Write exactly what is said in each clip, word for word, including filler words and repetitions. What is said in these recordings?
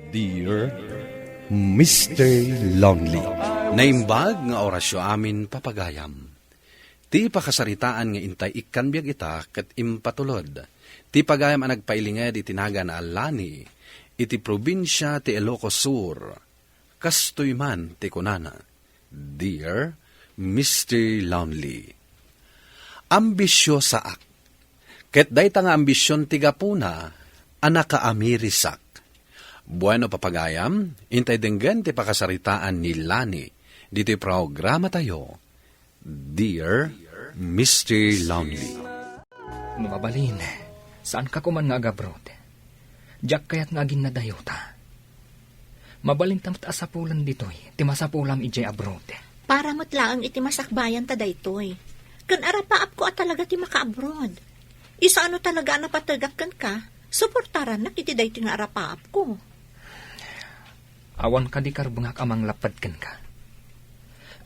Dear Mister Lonely. Naimbag nga orasyo amin, papagayam. Ti pakasaritaan nga intay ikkan biag ita ket impatulod ti pagayam a nagpailinged iti nagan a Lani iti probinsia ti Ilocos Sur. Kastoy man ti kunana, "Dear Mister Lonely, ambisiosaak, ket dayta nga ambision ti gapuna a nakaamirisak." Bueno, papagayam, intay denggen ti pakasaritaan ni Lani ditoy programatayo, Dear Mister Lonely. No mabalin, saanka koman nga agabroad. Diak kayat nga aginnadayota. Mabalinta met a sapulen ditoy ti masapulam idiay abroad. Para met laeng iti masakbayanta daytoy. Ken arapaapko a talaga ti makaabroad. Isu a no talaga a napategak kenka, suportarannak iti daytoy nga arapaapko. Awan kadi karbengak a manglapped kenka.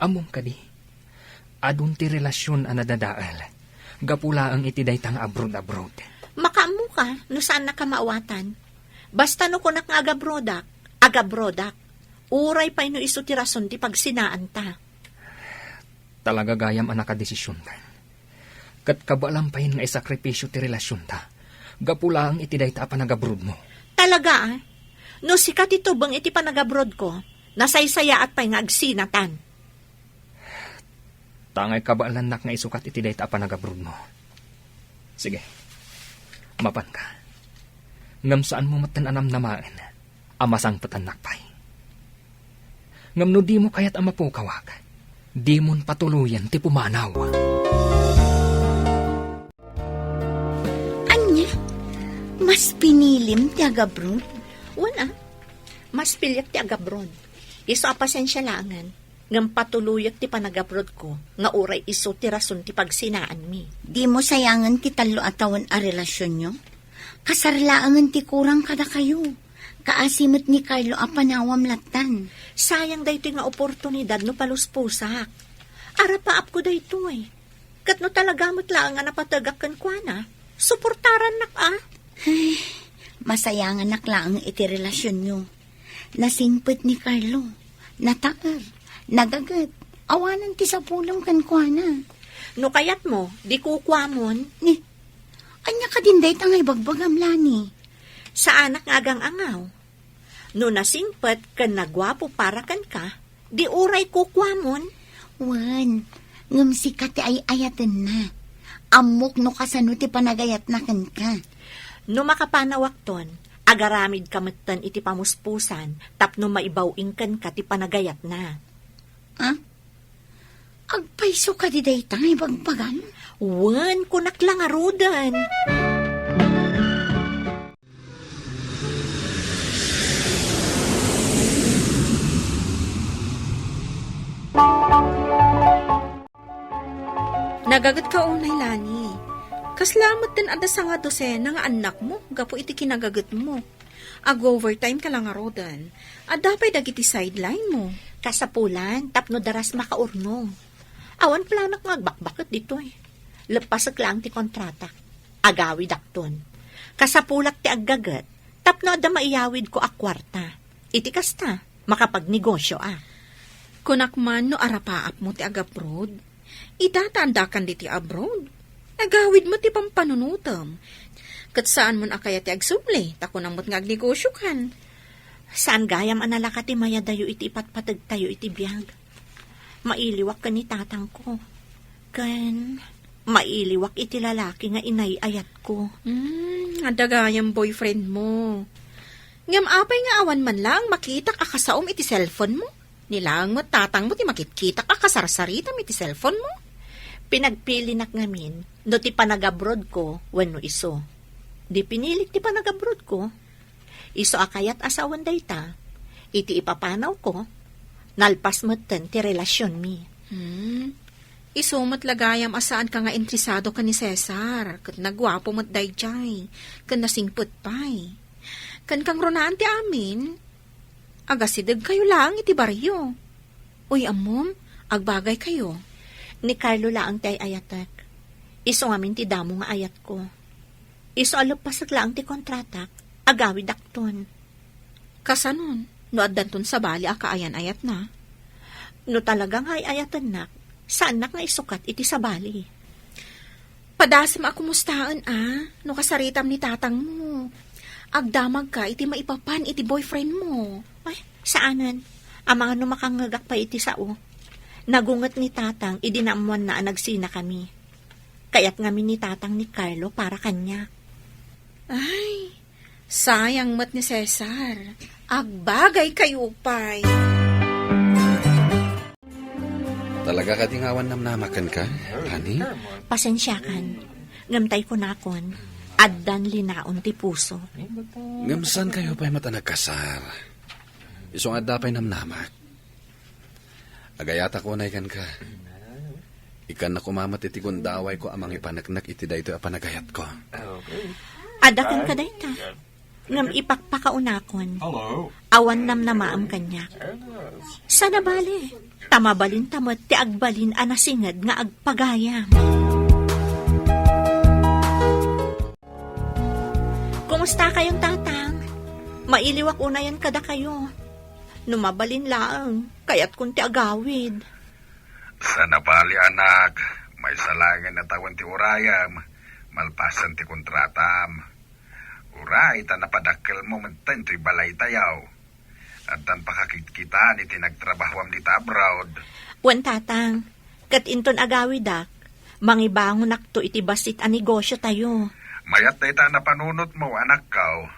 Ammom kadi, adun ti relasion a nadadael gapu laeng iti dayta nga abroad-abroad. Makaammoka no saannaka maawatan. Basta no kunak nga agabrodak, agabrodak. Uray pay no isu ti rason ti pagsinaanta. Talaga gayam a nakadesisiontan. Ket kabaelam pay nga isakripisio ti relasionta gapu laeng iti dayta a panagabrodmo. Talaga, ah? No sika ti tubeng iti panagabrodko, nasaysayaat pay nga agsinatan. Tangay kabaelannak nga isukat iti dayta a panagabrodmo. Sige, mapanka. Ngem saanmo metten a namnamaen a masangpetannak pay. Ngem no dimo kayat a mapukawak, dimon patuloyen ti pumanaw. Ania? Mas pinilim ti agabroad? Wen a, mas piliek ti agabroad. Isu a pasensia laengen, ngem patuloyek ti panagabrodko nga uray isu ti rason ti pagsinaanmi. Dimo sayangen ti tallo a tawen a relasionyo? Kasar laengen ti kurang kadakayo. Kaasi met ni Carlo a panawam lattan. Sayang daytoy nga oportunidad no palusposak. Arapaapko daytoy. Ket no talaga met laeng a napategak kenkuana, suportarannak a. Ay, masayanganak laeng iti relasionyo. Nasingpet ni Carlo. Nataer. Nagaget. Awanen ti sapulem kenkuana. No kayatmo, di kukuamon. Ni, ania kadin dayta nga ibagbagam, Lani? Saanak nga agang-angaw. No nasingpet ken naguapo para kenka, di uray kukuamon? Wen, ngem sika ti ay-ayatenna. Ammok no kasano ti panagayatna kenka. No makapanawakton, agaramidka metten iti pamuspusan tapno maibaw-ing kenka ti panagayatna. Ah? Agpayso kadi dayta nga ibagbagam? Wen, kunak la ngaruden. Nagagetka unay, Lani. Kasla met den adda sangadosena nga annakmo gapu iti kinagagetmo. Ag-overtime ka la ngaruden. Adda pay dagiti sideline mo. Kasapulan, tapno daras makaurnong. Awan planak nga agbakbaket ditoy. Leppasek laeng ti kontratak. Agawidakton. Kasapulak ti aggaget, tapno adda maiyawidko a kuarta. Iti kasta, makapagnegosioak. Kunak man no arapaapmo ti agabroad. Ita ta andakan diti abroad. Agawid met ti pampanunotem. Ket saanmon a kayat ti agsubli, ta kunam met nga agnegosiokan. Saan gayam a nalaka ti mayadayo iti ipatpategtayo iti biag. Mailiwak ken ni tatangko. Ken mailiwak iti lalaki nga inay-ayatko. Hmm, adda gayam boyfriend mo. Ngem apay nga awan man laeng makitak a kasaom iti cellphone mo? Ni laeng met tatangmo ti makitkitak a kasarsaritam iti cellphone mo? Pinagpilinak ngamin no ti panagabrodko wenno isu. Di pinilik ti panagabrodko. Isu a kayat a sawen dayta, iti ipapanawko, nalpas metten ti relasionmi. Hmm. Isu met la gayam a saanka nga interesado ken ni Cesar, ket naguapo met daydiay, ken nasingpet pay. Ken kangrunaan ti amin, agasidegkayo laeng iti barrio. Uy, ammom, agbagaykayo. Ni Carlo laeng ti ay-ayatek. Isu ngamin ti damo nga ayatko. Isu a leppasek laeng ti kontratak, agawidakton. Kasanon, no addanton sabali a kaayan-ayatna? No talaga nga ay-ayatennak, saannak nga isukat iti sabali. Padasem a kumustaen a, no kasaritam ni tatangmo. Agdamagka iti maipapan iti boyfriend mo. Ay, saanen. Amangan no makangngegak pay iti sao. Nagunget ni tatang idi naammoanna a nagsinakami. Kayat ngamin ni tatang ni Carlo para kaniak. Ay, sayang met ni Cesar. Agbagay kayo pay. Talaga kadi nga awan namnamaken ka, Lani? Pasensiakan. Ngem tay kunakon, addan linaon ti puso. Ngem saan kayo pay met a nagkasar? Isu nga adda pay namnamak. Agayatak unay kenka. Ikkannak koma met iti gundawayko a mangipaneknek iti daytoy a panagayatko. Adda kenka dayta. Ngem ipakpakaunakon. Awan namnamaem kaniak. Sana bale, ta mabalinta met ti agbalin a nasinged nga agpagayam. Kumusta kayon, Tatang? Mailiwak unayen kadakayo. No mabalin laeng, kayatkon ti agawid. Sana bale, anak, maysa laengen a tawen ti urayem, malpasen ti kontratam. Uray ta napadakkelmo metten toy balaytayo. Addan pakakitkitaan iti nagtrabahoam dita abroad. Wen, Tatang, ket inton agawidak, mangibangonakto iti bassit a negosiotayo. Mayat dayta a napanunotmo, anakko.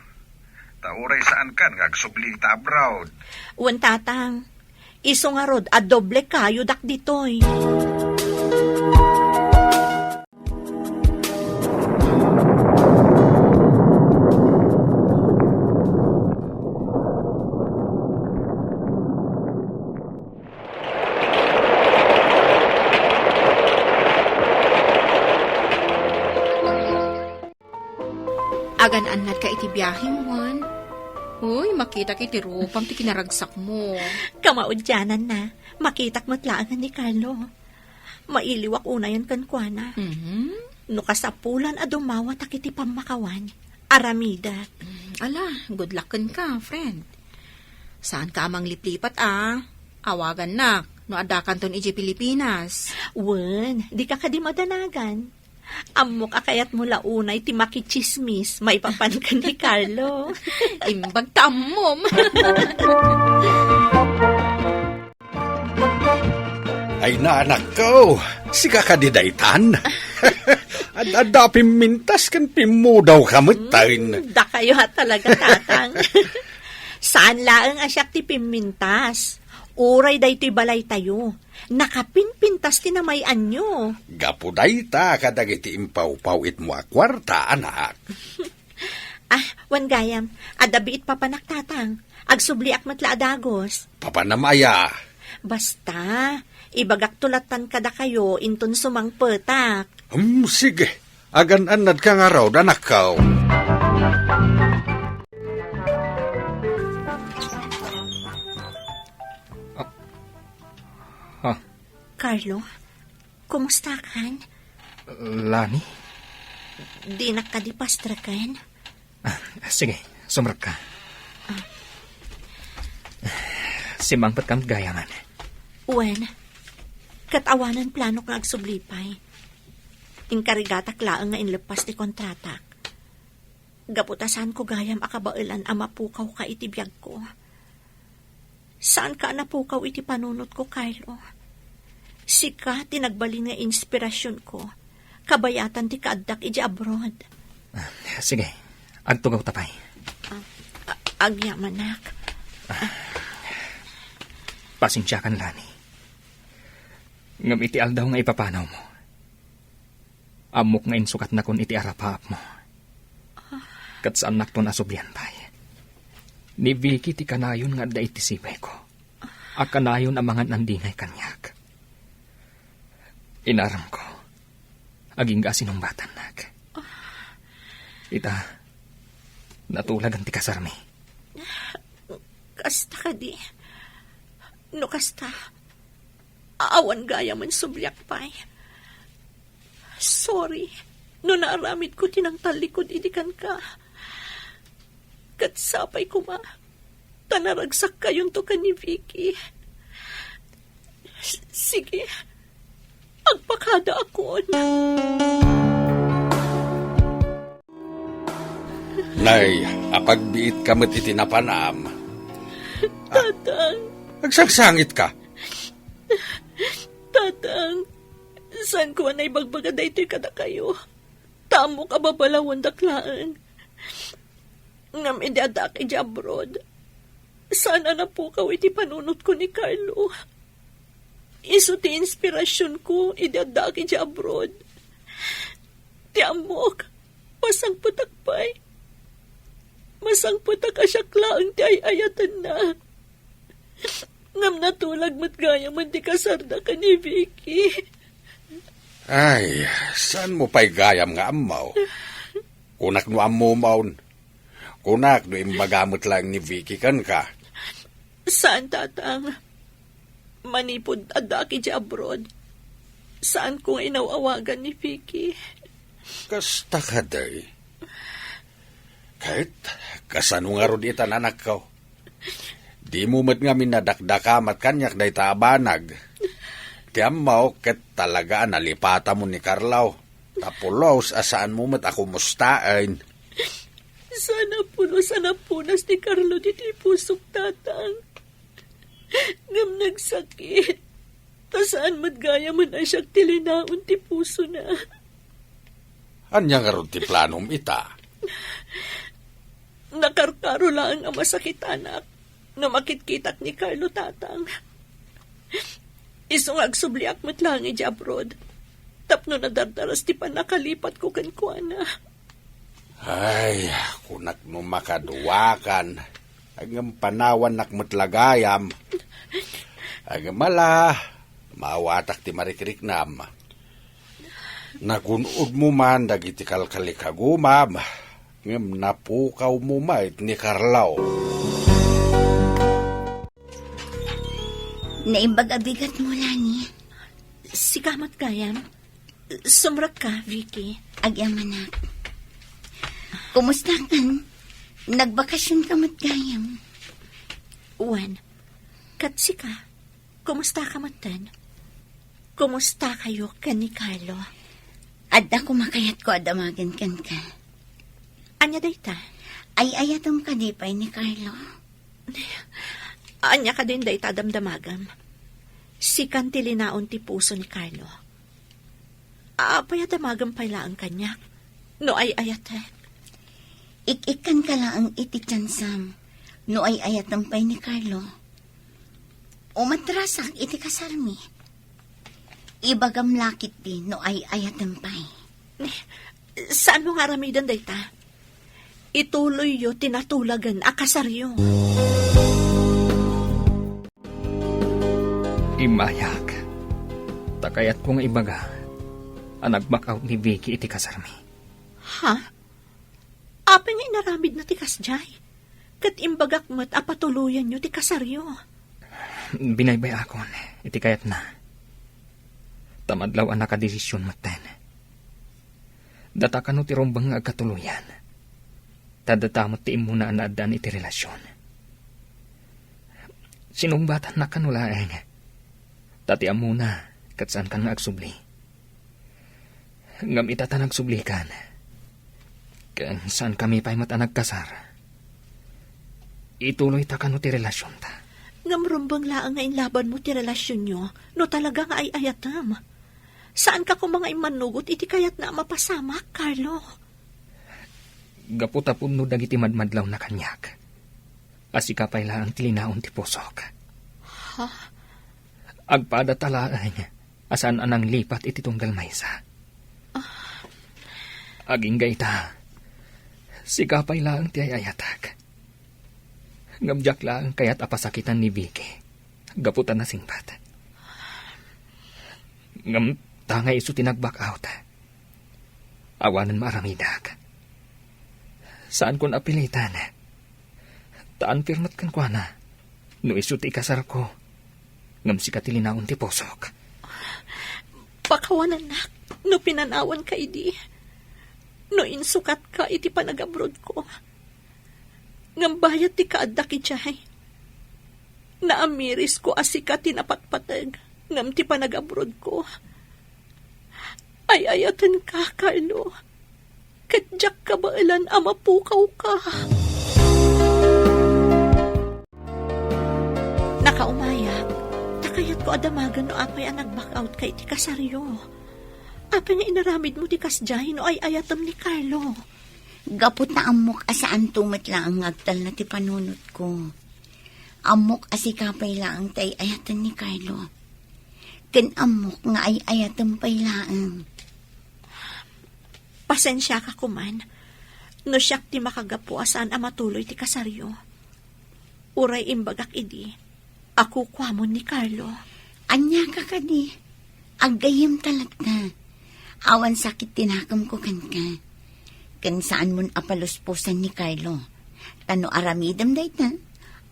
Ta uray saankan nga agsubli ita abroad. Wen, Tatang, isu ngarud a doble kayodak ditoy. Agan-annadka iti biahem, Juan? Uy, makitak iti rupam ti kinaragsakmo. Kamaudiananna, makitak met laengen ni Carlo. Mailiwak unayen kenkuana. Mhm. No kasapulan a dumawatak iti pammakawan, aramidek. Mm, ala, good luck kenka, friend. Saanka a mangliplipat a. Awagannak no addakanton idiay Pilipinas. Wen, dika kadi madanagan. Ammok a kayatmo la unay ti makitsismis maipapan ken ni Carlo. Imbag ta ammom. Ay, anakko, sika kadi daytan? Ad-adda pimmintas ken pimmudawka metten. Hmm, dakayo a talaga, Tatang. Saan laeng a siak ti pimmintas. Uray daytoy balaytayo, nakapinpintas ti namay-anyo. Gapu dayta kadagiti impawpawitmo a kuarta, anak. Ah, wen gayam, adda biit papanak, Tatang. Agsubliak met la a dagus. Papanam aya? Basta, ibagakto lattan kadakayo inton sumangpetak. Hmm, sige. Agan-annadka ngarud, anakko. Ah. Ah. Carlo, kumusta kan? Lani? Dinak kadi pastreken? Ah, sige, sumrekka. Ah. Simmangpet ka met gayamen. Wen, ket awanen planok nga agsubli pay. Inkarigatak laeng nga inleppas ti kontratak. Gapu ta saanko gayam a kabaelan a mapukawka iti biagko. Saanka a napukaw iti panunotko, Carlo. Sika ti nagbalin nga inspirasionko, kabayatan ti kaaddak idiay abroad. Ah, sige, agtugawta pay. Ah, a-, agyamanak. Pasensiakan, Lani. Ngem iti aldaw nga ipapanawmo, ammok nga insukatnakon iti arapaapmo. Ket saannakton a sublian pay. Ni Vicky ti kanayon nga adda iti sibayko. A kanayon a mangan-andingay kaniak. Inaramko, agingga a sinungbatannak. Ita, natulagan ti kasarmi. Kasta kadi? No kasta, awan gayamen subliak pay. Sorry no naaramidko ti nangtallikud idi kenka. Ket sapay koma, a naragsakkayonto ken ni Vicky. S-, sige, agpakadaakon. Nay, apagbiitka met iti napanam. Tatang. Agsangsangitka. Tatang, saanko a naibagbaga daytoy kadakayo. Ta ammok a babalawandak laeng. Ngem idi addaak idiay abroad, saan a napukaw iti panunotko ni Carlo. Isu ti inspirasionko idi addaak idiay abroad. Ti ammok, masangpetak pay. Masangpetak a siak laeng ti ay-ayatenna. Ngem natulag met gayamen ti kasarda ken ni Vicky. Ay, saanmo pay gayam nga ammo? Kunak no ammom. Kunak no imbaga met laeng ni Vicky kenka. Saan, Tatang. Manipud addaak idiay abroad, saanko nga inaw-awagan ni Vicky. Kasta kadi. Ket kasano ngarud ita, anakko? Dimo met ngamin a dakdakamat kaniak dayta a banag. Ti ammok ket talaga a nalipatamon ni Carlo. Ta pulos a saanmo met a kumustaen. Saan a pulos a napunas ni Carlo ditoy pusok, Tatang. Ngem nagsakit. Ta saan met gayamen a siak ti linaon ti pusona. Ania ngarud ti planom ita? Nakarkaro laeng a masakitanak no makitkitak ni Carlo, Tatang. Isu nga agsubliak met laeng idiay abroad tapno nadardaras ti pannakalipatko kenkuana. Ay, kunak no makaduakan, ngem panawannak met la gayam. Ngem ala, maawatak ti marikriknam. Nagun-odmo man dagiti kalkalikagumam, ngem napukawmo met ni Carlo. Naimbag a bigatmo, Lani. Sika met gayam. Sumrekka, Vicky. Agyamanak. Kumusta kan? Nagbakasionka met gayam? Wen, ket sika, kumusta ka metten? Kumusta kayo ken ni Carlo? Adda koma kayatko a damagen kenka. Ania dayta? Ay-ayatem kadi pay ni Carlo? Ania kadin dayta a damdamagem? Sikan ti linaon ti puso ni Carlo. Apay a damagem pay laeng kaniak no ay-ayatek? Ik-ikkanka laeng iti tiansam no ay-ayatem pay ni Carlo. Umatrasak iti kasarmi. Ibagam la ketdi no ay-ayatem pay. Saanmo nga aramiden dayta? Ituloyyo ti natulagen a kasaryo. Immayak. Ta kayatko nga ibaga a nag-back out ni Vicky iti kasarmi. Ha? Apay nga inaramidna ti kasdiay? Ket imbagak met a patuloyenyo ti kasaryo. Binaybay-akon iti kayatna. Ta madlaw a nakadesision metten. Data kano ti rumbeng nga agkatuloyan. Ta data met ti immuna a naaddaan iti relasion. Sinungbatanna kano laeng. Ta ti ammona ket saankan nga agsubli. Ngem ita ta nagsublikan, ken saankami pay met a nagkasar, ituloyta kano ti relasionta. Ngem rumbeng laeng nga inlabanmo ti relasionyo no talaga nga ay-ayatem. Saanka koma nga immannugot iti kayatna a mapasamak, Carlo. Gapu ta pudno dagiti madmadlawna kaniak a sika pay laeng ti linaon ti pusok. Ha? Agpadata laeng a saan a nanglipat iti tunggal maysa. Agingga ita, sika pay laeng ti ay-ayatek. Ngem diak laeng kayat a pasakitan ni Vicky gapu ta nasingpet. Ngem ta nga isu ti nag-back out, awanen maaramidak. Saankon a pilitan. Ta unfair met kenkuana no isu ti ikasarko, ngem sika ti linaon ti pusok. Pakawanennak no pinanawanka idi, no insukatka iti panagabrodko. Ngem bayat ti kaaddak idiay, Naamirisko a sika ti napatpateg ngem ti panagabrodko. Ay-ayatenka, Carlo. Ket diak kabaelan a mapukawka. Nakaumayak, ta kayatko a damagen no apay a nag-back out ka iti kasaryo. Apay nga inaramidmo ti kasdiay no ay-ayatem ni Carlo? Gapu ta ammok a saanto met laeng nga agtalna ti panunotko. Ammok a sika pay laeng ti ay-ayaten ni Carlo. Ken ammok nga ay-ayatem pay laeng. Pasensiaka koman no siak ti makagapu a saan a matuloy ti kasaryo. Uray imbagak idi a kukuamon ni Carlo. Ania ka kadi? Aggayyemta latta. Awan sakit ti nakemko kenka. Ken saanmon a palusposan ni Carlo. Ta no aramidem dayta,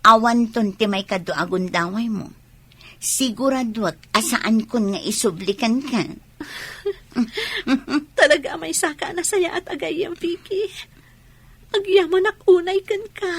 awanton ti maikadua a gundawaymo. Siguraduak a saankon nga isubli kenka. Talaga a maysaka a nasayaat a gayyem, Vicky. Agyamanak unay kenka.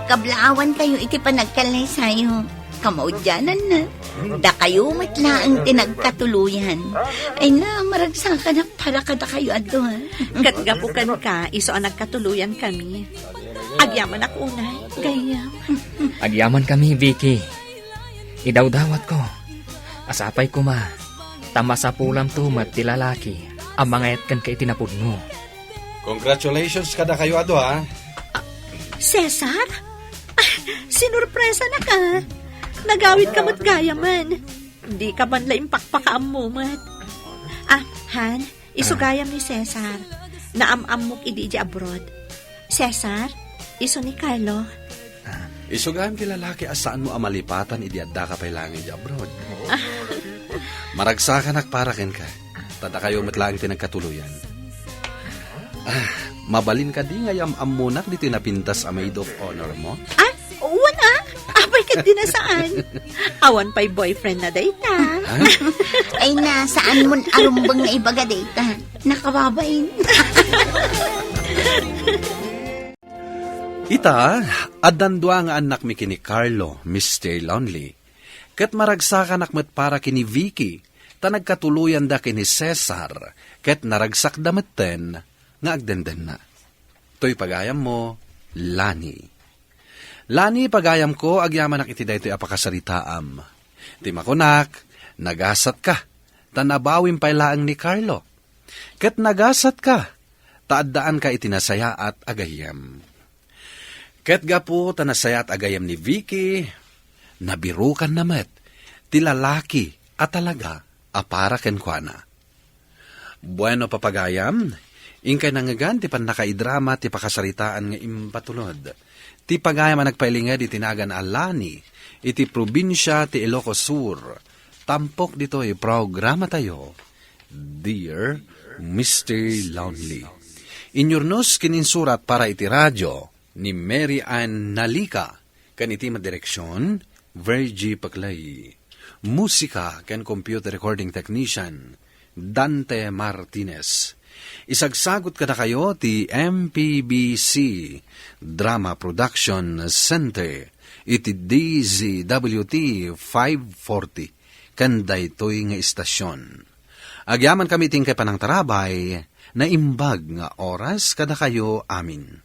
Kablaawantayo iti panagkallaysayo. Kamaudiananna, dakayo met laeng ti nagkatuloyan. Ay na, maragsakanak para kadakayo adu, ha? Ket gapu kenka, isu a nagkatuloyan kami. Agyamanak unay, gayyem. Agyaman kami, Vicky. Idawdawatko. Sapay koma, ta masapulamto met ti lalaki a mangayat kenka iti napudno. Congratulations kadakayo a dua. Cesar? Ay, sinurpresanak a. Nagawidka met gayamen. Dika man la impakpakaammo met. Ah, Han, isu gayam ni Cesar. Naam-ammok idi idiay abroad. Cesar, isu ni Carlo. Isu gayam ti lalaki a saanmo a malipatan idi addaka pay laeng idiay abroad. Maragsakanak para kenka. Ta dakayo met laeng ti nagkatuloyan. Ah, mabalin kadi nga yam-ammonak ditoy napintas a maid of honor mo? Ah, wen a. Apay ket di na saan. Awan pay boyfriend na dayta. Ha? Ay na, saanmon a rumbeng nga ibaga dayta. Nakababain. Ita, addan dua nga annakmi ken ni Carlo, Mister Lonely. Ket maragsakanak met para ken ni Vicky, ta nagkatuloyanda ken ni Cesar, ket naragsakda metten nga agdendenna. Toy pagayammo, Lani. Lani, pagayamko, agyamanak iti daytoy a pakasaritaam. Ti makunak, nagasatka, ta nabawim pay laeng ni Carlo. Ket nagasatka, ta addaanka iti nasayaat a gayyem. Ket gapu ta nasayaat a gayyem ni Vicky, nabirukanna met ti lalaki a talaga a para kenkuana. Bueno, papagayam, inkay nangngegan ti pannakaidrama ti pakasaritaan nga impatulod ti pagayam a nagpailinged iti nagan a Lani iti probinsia ti Ilocos Sur. Tampok ditoy programatayo, Dear Mister Lonely. Inyurnos ken insurat para iti radio ni Mary Ann Nalica, ken iti madireksion, Virgie Paclay. Musika ken computer recording technician, Dante Martinez. Isagsagut kadakayo ti M P B C Drama Production Center iti D Z W T five forty ken daytoy nga istasion. Agyamankami ti inkay panangtarabay, naimbag nga oras kadakayo amin.